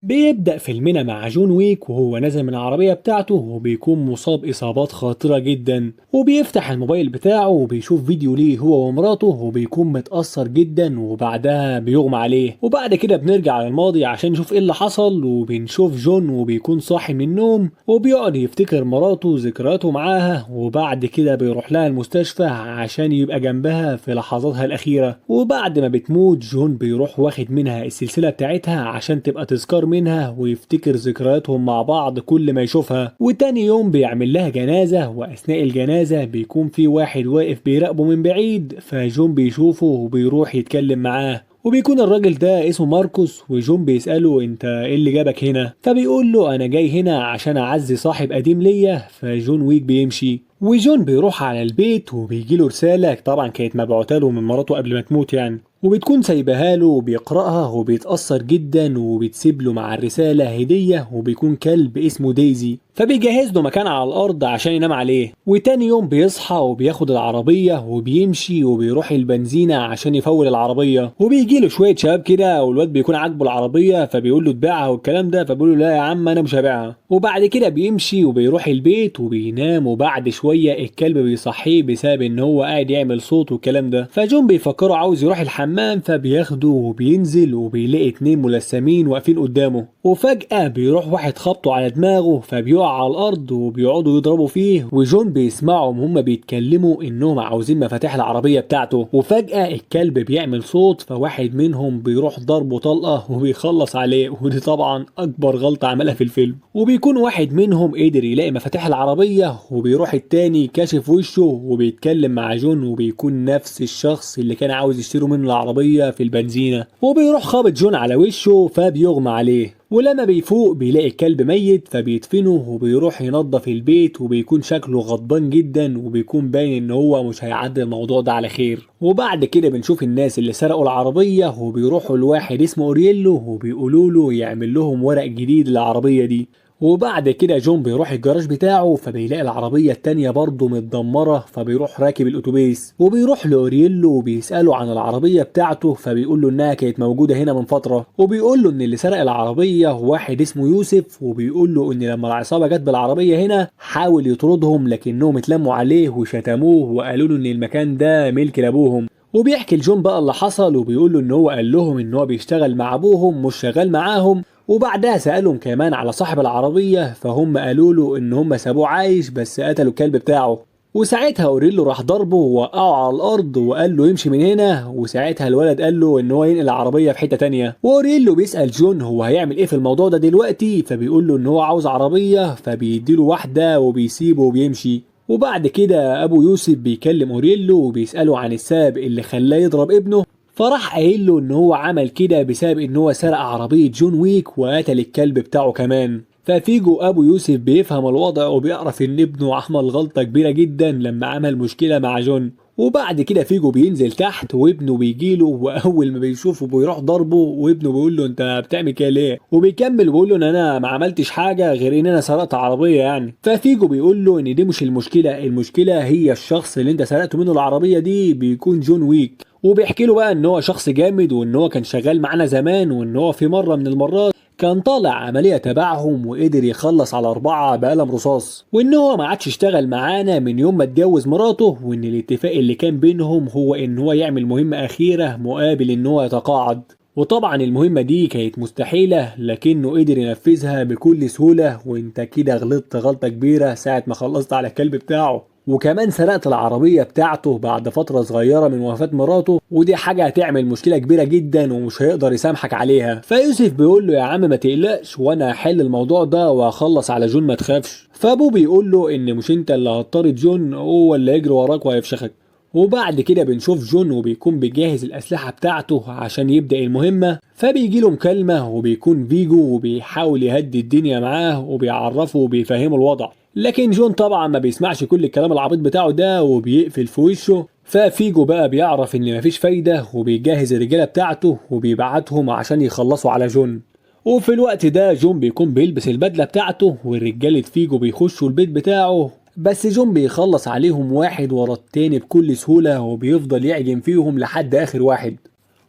بيبدأ فيلمنا مع جون ويك وهو نازل من العربية بتاعته وبيكون مصاب إصابات خطيرة جدا، وبيفتح الموبايل بتاعه وبيشوف فيديو ليه هو ومراته وبيكون متأثر جدا، وبعدها بيغمى عليه. وبعد كده بنرجع للماضي عشان نشوف ايه اللي حصل، وبنشوف جون وبيكون صاحي من النوم وبيقعد يفتكر مراته ذكرياته معاها، وبعد كده بيروح لها المستشفى عشان يبقى جنبها في لحظاتها الأخيرة. وبعد ما بتموت جون بيروح واخد منها السلسلة بتاعتها عشان تبقى تذكار منها ويفتكر ذكرياتهم مع بعض كل ما يشوفها. وتاني يوم بيعمل لها جنازة، وأثناء الجنازة بيكون في واحد واقف بيراقبه من بعيد، فجون بيشوفه وبيروح يتكلم معاه، وبيكون الراجل ده اسمه ماركوس. وجون بيسأله انت ايه اللي جابك هنا؟ فبيقول له انا جاي هنا عشان اعزي صاحب قديم ليا. فجون ويك بيمشي، وجون بيروح على البيت وبيجي له رسالة طبعا كانت مبعوتة له من مراته قبل ما تموت يعني، وبتكون سايبها له وبيقرأها وبيتأثر جدا، وبتسيب له مع الرسالة هدية وبيكون كلب اسمه دايزي، فبيجهز له مكان على الأرض عشان ينام عليه. وتاني يوم بيصحى وبياخد العربية وبيمشي وبيروح البنزينة عشان يفول العربية، وبيجي له شوية شباب كده والواد بيكون عاجبه العربية فبيقول له تبيعها والكلام ده، فبيقول له لا يا عم أنا مش هبيعها. وبعد كده بيمشي وبيروح البيت وبينام، وبعد شوية الكلب بيصحيه بسبب إن هو قاعد يعمل صوت والكلام ده، فجون بيفكره عاوز يروح الحمام فبياخده وبينزل وبيلاقي اتنين ملثمين واقفين قدامه، وفجأة بيروح واحد خبطه على دماغه فبيقع على الأرض وبيقعدوا يضربوا فيه، وجون بيسمعهم هما بيتكلموا إنهم عاوزين مفاتيح العربية بتاعته. وفجأة الكلب بيعمل صوت فواحد منهم بيروح ضربه طلقة وبيخلص عليه، ودي طبعا أكبر غلطة عملها في الفيلم. وبيكون واحد منهم قدر يلاقي مفاتيح العربية، وبيروح التاني كاشف وشه وبيتكلم مع جون، وبيكون نفس الشخص اللي كان عاوز يشتري منه العربية في البنزينة، وبيروح خابط جون على وشه فبيغمى عليه. ولما بيفوق بيلاقي الكلب ميت فبيدفنه، وبيروح ينظف البيت وبيكون شكله غضبان جدا، وبيكون باين ان هو مش هيعدي الموضوع ده على خير. وبعد كده بنشوف الناس اللي سرقوا العربية وبيروحوا لواحد اسمه اوريلو وبيقولوا له يعمل لهم ورق جديد للعربية دي. وبعد كده جون بيروح الجراج بتاعه فبيلاقي العربية التانية برضه متدمرة، فبيروح راكب الأتوبيس وبيروح لأوريلو وبيسأله عن العربية بتاعته، فبيقول له إنها كانت موجودة هنا من فترة، وبيقول له إن اللي سرق العربية واحد اسمه يوسف، وبيقول له إن لما العصابة جت بالعربية هنا حاول يطردهم لكنهم اتلموا عليه وشتموه وقالوا له إن المكان ده ملك لأبوهم. وبيحكي لجون بقى اللي حصل وبيقول له إن هو قال لهم إن هو بيشتغل مع أبوهم مش شغال معاهم. وبعدها سألهم كمان على صاحب العربية فهم قالوا له إن هم سابوه عايش بس قتلوا الكلب بتاعه. وساعتها اوريلو راح ضربه ووقعه على الأرض وقال له يمشي من هنا، وساعتها الولد قال له إن هو ينقل العربية في حتة تانية. واوريلو بيسأل جون هو هيعمل إيه في الموضوع ده دلوقتي، فبيقول له إن هو عاوز عربية، فبيديله واحدة وبيسيبه وبيمشي. وبعد كده أبو يوسف بيكلم اوريلو وبيسأله عن السبب اللي خلاه يضرب ابنه، فراح قايل له ان هو عمل كده بسبب ان هو سرق عربية جون ويك وقتل الكلب بتاعه كمان. ففيجو ابو يوسف بيفهم الوضع وبيعرف ان ابنه عمل غلطة كبيرة جدا لما عمل مشكلة مع جون. وبعد كده فيجو بينزل تحت وابنه بيجيله، واول ما بيشوفه بيروح ضربه، وابنه بيقول له انت بتعمل كده ليه؟ وبيكمل وبيقول له ان انا ما عملتش حاجه غير ان انا سرقت عربيه يعني. ففيجو بيقول له ان دي مش المشكله، المشكله هي الشخص اللي انت سرقته منه العربيه دي بيكون جون ويك. وبيحكي له بقى ان هو شخص جامد وان هو كان شغال معانا زمان، وان هو في مره من المرات كان طالع عملية تبعهم وقدر يخلص على 4 بقلم رصاص، وان هو ما عادش اشتغل معانا من يوم ما اتجوز مراته، وان الاتفاق اللي كان بينهم هو ان هو يعمل مهمة أخيرة مقابل ان هو يتقاعد. وطبعا المهمة دي كانت مستحيلة لكنه قدر ينفذها بكل سهولة، وانت كده غلطت غلطة كبيرة ساعة ما خلصت على الكلب بتاعه، وكمان سرقت العربية بتاعته بعد فترة صغيرة من وفاة مراته، ودي حاجة هتعمل مشكلة كبيرة جدا ومش هيقدر يسامحك عليها. فيوسف بيقول له يا عم ما تقلقش وانا هحل الموضوع ده وهخلص على جون ما تخافش. فابوه بيقول له ان مش انت اللي هتطارد جون، هو اللي هيجري وراك وهيفشخك. وبعد كده بنشوف جون وبيكون بيجهز الأسلحة بتاعته عشان يبدأ المهمة، فبيجي له مكالمة وبيكون فيجو وبيحاول يهدي الدنيا معاه وبيعرفه وبيفهمه الوضع، لكن جون طبعا ما بيسمعش كل الكلام العبيط بتاعه ده وبيقفل في وشه. ففيجو بقى بيعرف ان مفيش فايدة وبيجهز الرجالة بتاعته وبيبعتهم عشان يخلصوا على جون. وفي الوقت ده جون بيكون بيلبس البدلة بتاعته والرجالة فيجو بيخشوا البيت بتاعه، بس جون بيخلص عليهم واحد ورا التاني بكل سهولة وبيفضل يعجن فيهم لحد آخر واحد.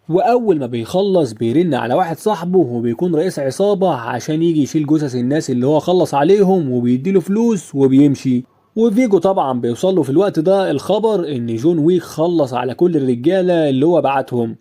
واول ما بيخلص بيرن على واحد صاحبه وبيكون رئيس عصابة عشان يجي يشيل جثث الناس اللي هو خلص عليهم، وبيديله فلوس وبيمشي. وفيجو طبعا بيوصل له في الوقت ده الخبر ان جون ويك خلص على كل الرجالة اللي هو بعتهم.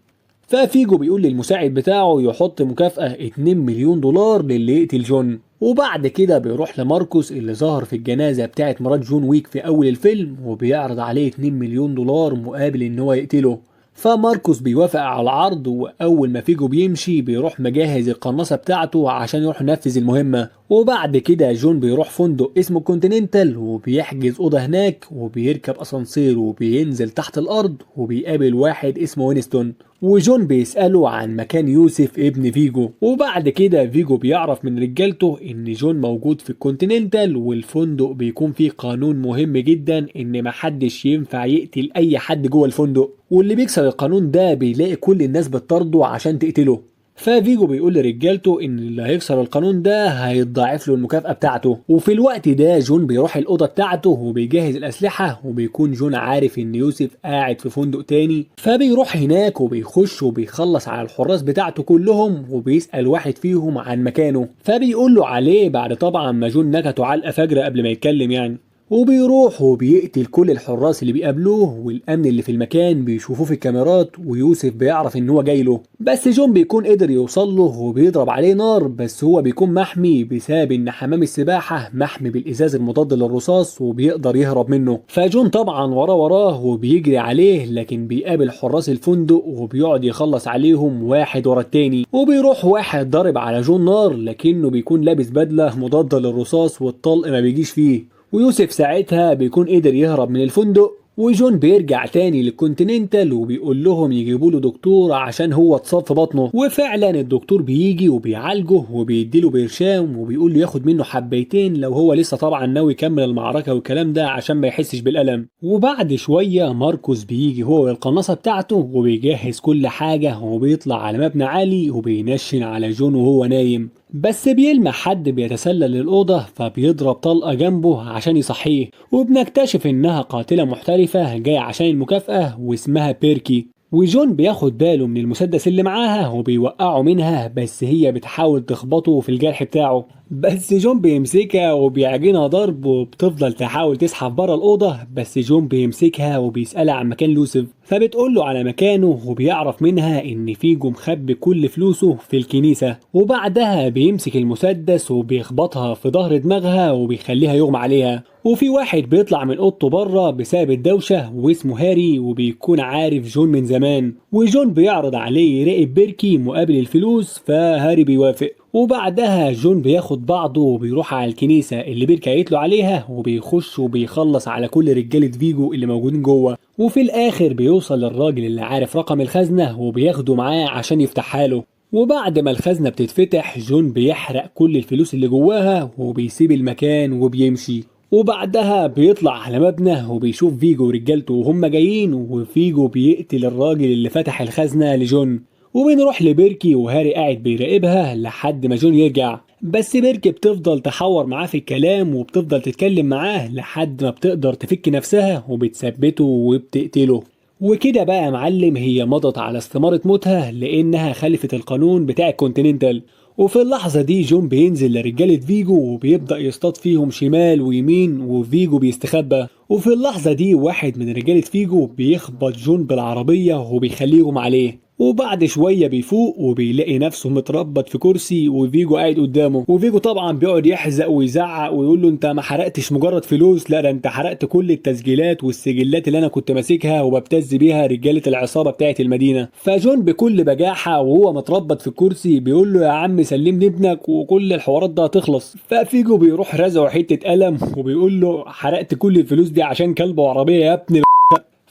ففيجو بيقول للمساعد بتاعه يحط مكافأة 2 مليون دولار للي يقتل جون. وبعد كده بيروح لماركوس اللي ظهر في الجنازة بتاعت مرات جون ويك في أول الفيلم، وبيعرض عليه 2 مليون دولار مقابل إن هو يقتله. فماركوس بيوافق على العرض، وأول ما فيجو بيمشي بيروح مجهز القناصة بتاعته عشان يروح ينفذ المهمة. وبعد كده جون بيروح فندق اسمه كونتيننتال وبيحجز أوضة هناك، وبيركب أسانسير وبينزل تحت الأرض وبيقابل واحد اسمه وينستون، وجون بيسأله عن مكان يوسف ابن فيجو. وبعد كده فيجو بيعرف من رجالته ان جون موجود في الكونتيننتال، والفندق بيكون فيه قانون مهم جدا ان محدش ينفع يقتل اي حد جوه الفندق، واللي بيكسر القانون ده بيلاقي كل الناس بتطارده عشان تقتله. ففيجو بيقول لرجالته ان اللي هيكسر القانون ده هيتضاعف له المكافأة بتاعته. وفي الوقت ده جون بيروح الأوضة بتاعته وبيجهز الأسلحة، وبيكون جون عارف ان يوسف قاعد في فندق تاني، فبيروح هناك وبيخش وبيخلص على الحراس بتاعته كلهم، وبيسأل واحد فيهم عن مكانه فبيقول له عليه بعد طبعا ما جون نكته علقة فجرة قبل ما يتكلم يعني. وبيروح وبيقتل كل الحراس اللي بيقابلوه، والامن اللي في المكان بيشوفوه في الكاميرات، ويوسف بيعرف ان هو جاي له، بس جون بيكون قدر يوصل له وبيضرب عليه نار، بس هو بيكون محمي بسبب ان حمام السباحة محمي بالازاز المضاد للرصاص وبيقدر يهرب منه. فجون طبعا وراه وبيجري عليه، لكن بيقابل حراس الفندق وبيقعد يخلص عليهم واحد ورا التاني، وبيروح واحد ضارب على جون نار لكنه بيكون لابس بدلة مضادة للرصاص والطلق ما بيجيش فيه. ويوسف ساعتها بيكون قدر يهرب من الفندق، وجون بيرجع تاني للكونتيننتال وبيقول لهم يجيبوا له دكتور عشان هو اتصاب في بطنه، وفعلا الدكتور بيجي وبيعالجه وبيديله برشام وبيقول له ياخد منه حبيتين لو هو لسه طبعا ناوي يكمل المعركة والكلام ده عشان ما يحسش بالألم. وبعد شوية ماركوس بيجي هو والقناصة بتاعته وبيجهز كل حاجة وبيطلع على مبنى عالي وبينشن على جون وهو نايم، بس بيلمح حد بيتسلل للأوضة فبيضرب طلقة جنبه عشان يصحيه، وبنكتشف إنها قاتلة محترفة جاية عشان المكافأة واسمها بيركي. وجون بياخد باله من المسدس اللي معاها وبيوقعه منها، بس هي بتحاول تخبطه في الجرح بتاعه، بس جون بيمسكها وبيعجنها ضرب وبتفضل تحاول تسحب بره الأوضة، بس جون بيمسكها وبيسألها عن مكان لوسف فبتقول له على مكانه، وبيعرف منها إن فيجو مخبي كل فلوسه في الكنيسة. وبعدها بيمسك المسدس وبيخبطها في ظهر دماغها وبيخليها يغمى عليها. وفي واحد بيطلع من اوضته بره بسبب الدوشة واسمه هاري، وبيكون عارف جون من زمان، وجون بيعرض عليه يراقب بيركي مقابل الفلوس فهاري بيوافق. وبعدها جون بياخد بعضه وبيروح على الكنيسة اللي بيركي قالت له عليها، وبيخش وبيخلص على كل رجالة فيجو اللي موجودين جوه. وفي الاخر بيوصل للراجل اللي عارف رقم الخزنة وبياخده معاه عشان يفتحها له. وبعد ما الخزنة بتتفتح جون بيحرق كل الفلوس اللي جواها وبيسيب المكان وبيمشي. وبعدها بيطلع على مبنى وبيشوف فيجو ورجالته وهم جايين، وفيجو بيقتل الراجل اللي فتح الخزنة لجون. وبنروح لبيركي وهاري قاعد بيراقبها لحد ما جون يرجع، بس بيركي بتفضل تحور معاه في الكلام وبتفضل تتكلم معاه لحد ما بتقدر تفك نفسها وبتثبته وبتقتله. وكده بقى يا معلم هي مضت على استمارة موتها لانها خالفت القانون بتاع الكونتيننتال. وفي اللحظة دي جون بينزل لرجالة فيجو وبيبدأ يصطاد فيهم شمال ويمين، وفيجو بيستخبى. وفي اللحظة دي واحد من رجالة فيجو بيخبط جون بالعربية وبيخليه يغمى عليه. وبعد شوية بيفوق وبيلاقي نفسه متربط في كرسي وفيجو قاعد قدامه، وفيجو طبعا بيقعد يحزق ويزعق ويقول له انت ما حرقتش مجرد فلوس، لا ده انت حرقت كل التسجيلات والسجلات اللي انا كنت ماسكها وببتز بيها رجالة العصابة بتاعت المدينة. فجون بكل بجاحة وهو متربط في الكرسي بيقول له يا عم سلمني ابنك وكل الحوارات ده هتخلص. ففيجو بيروح رازعه حتة قلم وبيقول له حرقت كل الفلوس دي عشان كلب وعربية يا ابن.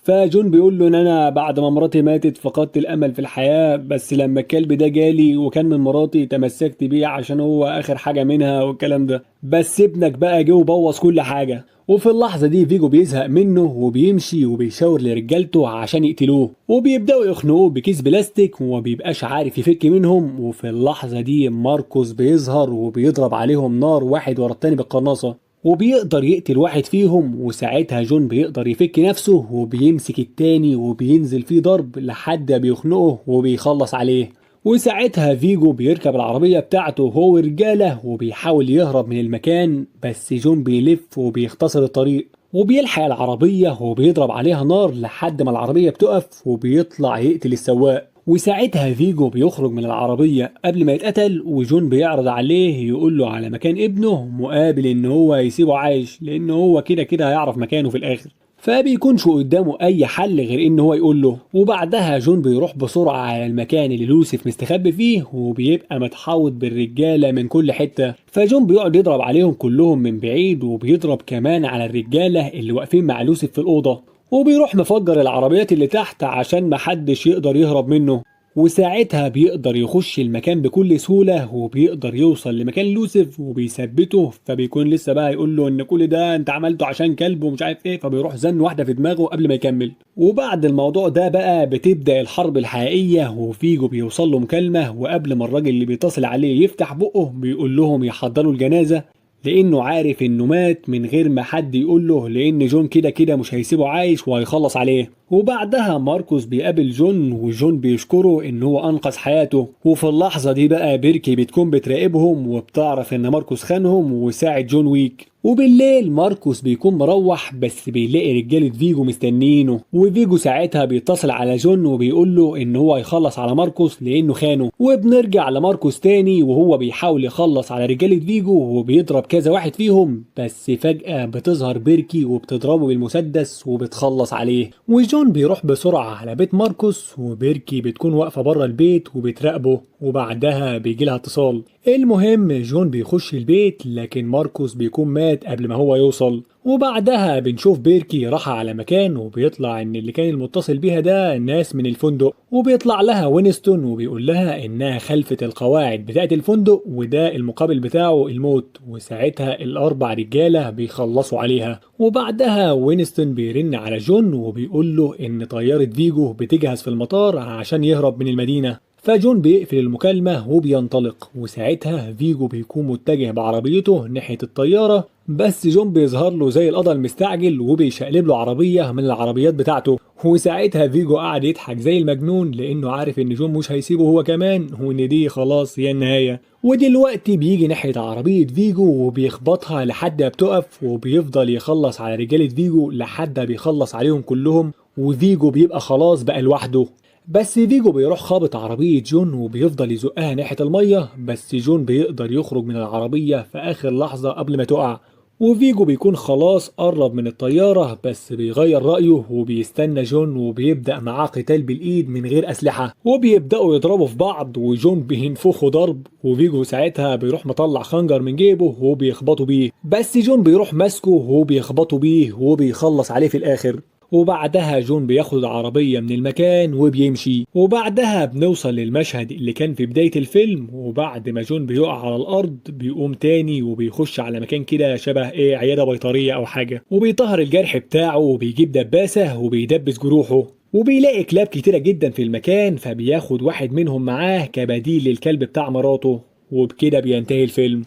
فجون بيقول له ان انا بعد ما مراتي ماتت فقدت الامل في الحياة، بس لما الكلب ده جالي وكان من مراتي تمسكت بيه عشان هو اخر حاجة منها والكلام ده، بس ابنك بقى جه وبوظ كل حاجة. وفي اللحظة دي فيجو بيزهق منه وبيمشي وبيشاور لرجالته عشان يقتلوه، وبيبدأوا يخنقوه بكيس بلاستيك وما بيبقاش عارف يفك منهم. وفي اللحظة دي ماركوس بيظهر وبيضرب عليهم نار واحد ورا التاني بالقناصة. وبيقدر يقتل واحد فيهم، وساعتها جون بيقدر يفك نفسه وبيمسك التاني وبينزل فيه ضرب لحد بيخنقه وبيخلص عليه. وساعتها فيجو بيركب العربية بتاعته هو ورجاله وبيحاول يهرب من المكان، بس جون بيلف وبيختصر الطريق وبيلحق العربية وبيضرب عليها نار لحد ما العربية بتقف وبيطلع يقتل السواق. وساعتها فيجو بيخرج من العربية قبل ما يتقتل، وجون بيعرض عليه يقول له على مكان ابنه مقابل ان هو يسيبه عايش، لان هو كده كده هيعرف مكانه في الاخر، فبيكونش قدامه اي حل غير ان هو يقول له. وبعدها جون بيروح بسرعة على المكان اللي لوسيف مستخبي فيه وبيبقى متحوط بالرجالة من كل حتة، فجون بيقعد يضرب عليهم كلهم من بعيد، وبيضرب كمان على الرجالة اللي واقفين مع لوسيف في الأوضة، وبيروح مفجر العربيات اللي تحت عشان محدش يقدر يهرب منه. وساعتها بيقدر يخش المكان بكل سهولة وبيقدر يوصل لمكان لوسيف وبيثبته، فبيكون لسه بقى يقول له ان كل ده انت عملته عشان كلب ومش عارف ايه، فبيروح زن واحدة في دماغه قبل ما يكمل. وبعد الموضوع ده بقى بتبدأ الحرب الحقيقية، وفيجو بيوصل له مكالمة، وقبل ما الراجل اللي بيتصل عليه يفتح بقه بيقول لهم يحضروا الجنازة، لانه عارف انه مات من غير ما حد يقول له، لان جون كده كده مش هيسيبه عايش وهيخلص عليه. وبعدها ماركوس بيقابل جون، وجون بيشكره ان هو انقذ حياته. وفي اللحظة دي بقى بيركي بتكون بتراقبهم وبتعرف ان ماركوس خانهم وساعد جون ويك. وبالليل ماركوس بيكون مروح، بس بيلاقي رجالة فيجو مستنيينه، وفيجو ساعتها بيتصل على جون وبيقول له ان هو هيخلص على ماركوس لانه خانه. وبنرجع لماركوس تاني وهو بيحاول يخلص على رجالة فيجو وبيضرب كذا واحد فيهم، بس فجأة بتظهر بيركي وبتضربه بالمسدس وبتخلص عليه. وجون بيروح بسرعة على بيت ماركوس، وبيركي بتكون واقفة بره البيت وبتراقبه، وبعدها بيجي لها اتصال. المهم جون بيخش البيت، لكن ماركوس بيكون مات قبل ما هو يوصل. وبعدها بنشوف بيركي راح على مكان، وبيطلع ان اللي كان المتصل بيها ده ناس من الفندق، وبيطلع لها وينستون وبيقول لها انها خلفت القواعد بتاعت الفندق وده المقابل بتاعه الموت. وساعتها الاربع رجالة بيخلصوا عليها. وبعدها وينستون بيرن على جون وبيقول له ان طيارة فيجو بتجهز في المطار عشان يهرب من المدينة، فجون بيقفل المكالمة وبينطلق. وساعتها فيجو بيكون متجه بعربيته ناحية الطيارة، بس جون بيظهر له زي القضا المستعجل وبيشقلب له عربية من العربيات بتاعته. وساعتها فيجو قعد يضحك زي المجنون لأنه عارف إن جون مش هيسيبه هو كمان، وإن دي خلاص هي النهاية. ودلوقتي بيجي ناحية عربية فيجو وبيخبطها لحد ما بتقف، وبيفضل يخلص على رجالة فيجو لحد ما بيخلص عليهم كلهم، وفيجو بيبقى خلاص بقى لوحده. بس فيجو بيروح خابط عربية جون وبيفضل يزقها ناحية المية، بس جون بيقدر يخرج من العربية في آخر لحظة قبل ما تقع. وفيجو بيكون خلاص قرب من الطيارة، بس بيغير رأيه وبيستنى جون وبيبدأ معاه قتال بالإيد من غير أسلحة، وبيبدأوا يضربوا في بعض، وجون بينفخوا ضرب، وفيجو ساعتها بيروح مطلع خنجر من جيبه وبيخبطوا بيه، بس جون بيروح ماسكه وبيخبطوا بيه وبيخلص عليه في الآخر. وبعدها جون بياخد العربية من المكان وبيمشي. وبعدها بنوصل للمشهد اللي كان في بداية الفيلم، وبعد ما جون بيقع على الأرض بيقوم تاني وبيخش على مكان كده شبه ايه عيادة بيطرية أو حاجة، وبيطهر الجرح بتاعه وبيجيب دباسة وبيدبس جروحه، وبيلاقي كلاب كتيرة جدا في المكان، فبياخد واحد منهم معاه كبديل للكلب بتاع مراته. وبكده بينتهي الفيلم.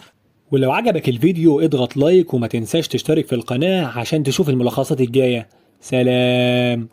ولو عجبك الفيديو اضغط like وما تنساش تشترك في القناة عشان تشوف الملخصات الجاية. سلام.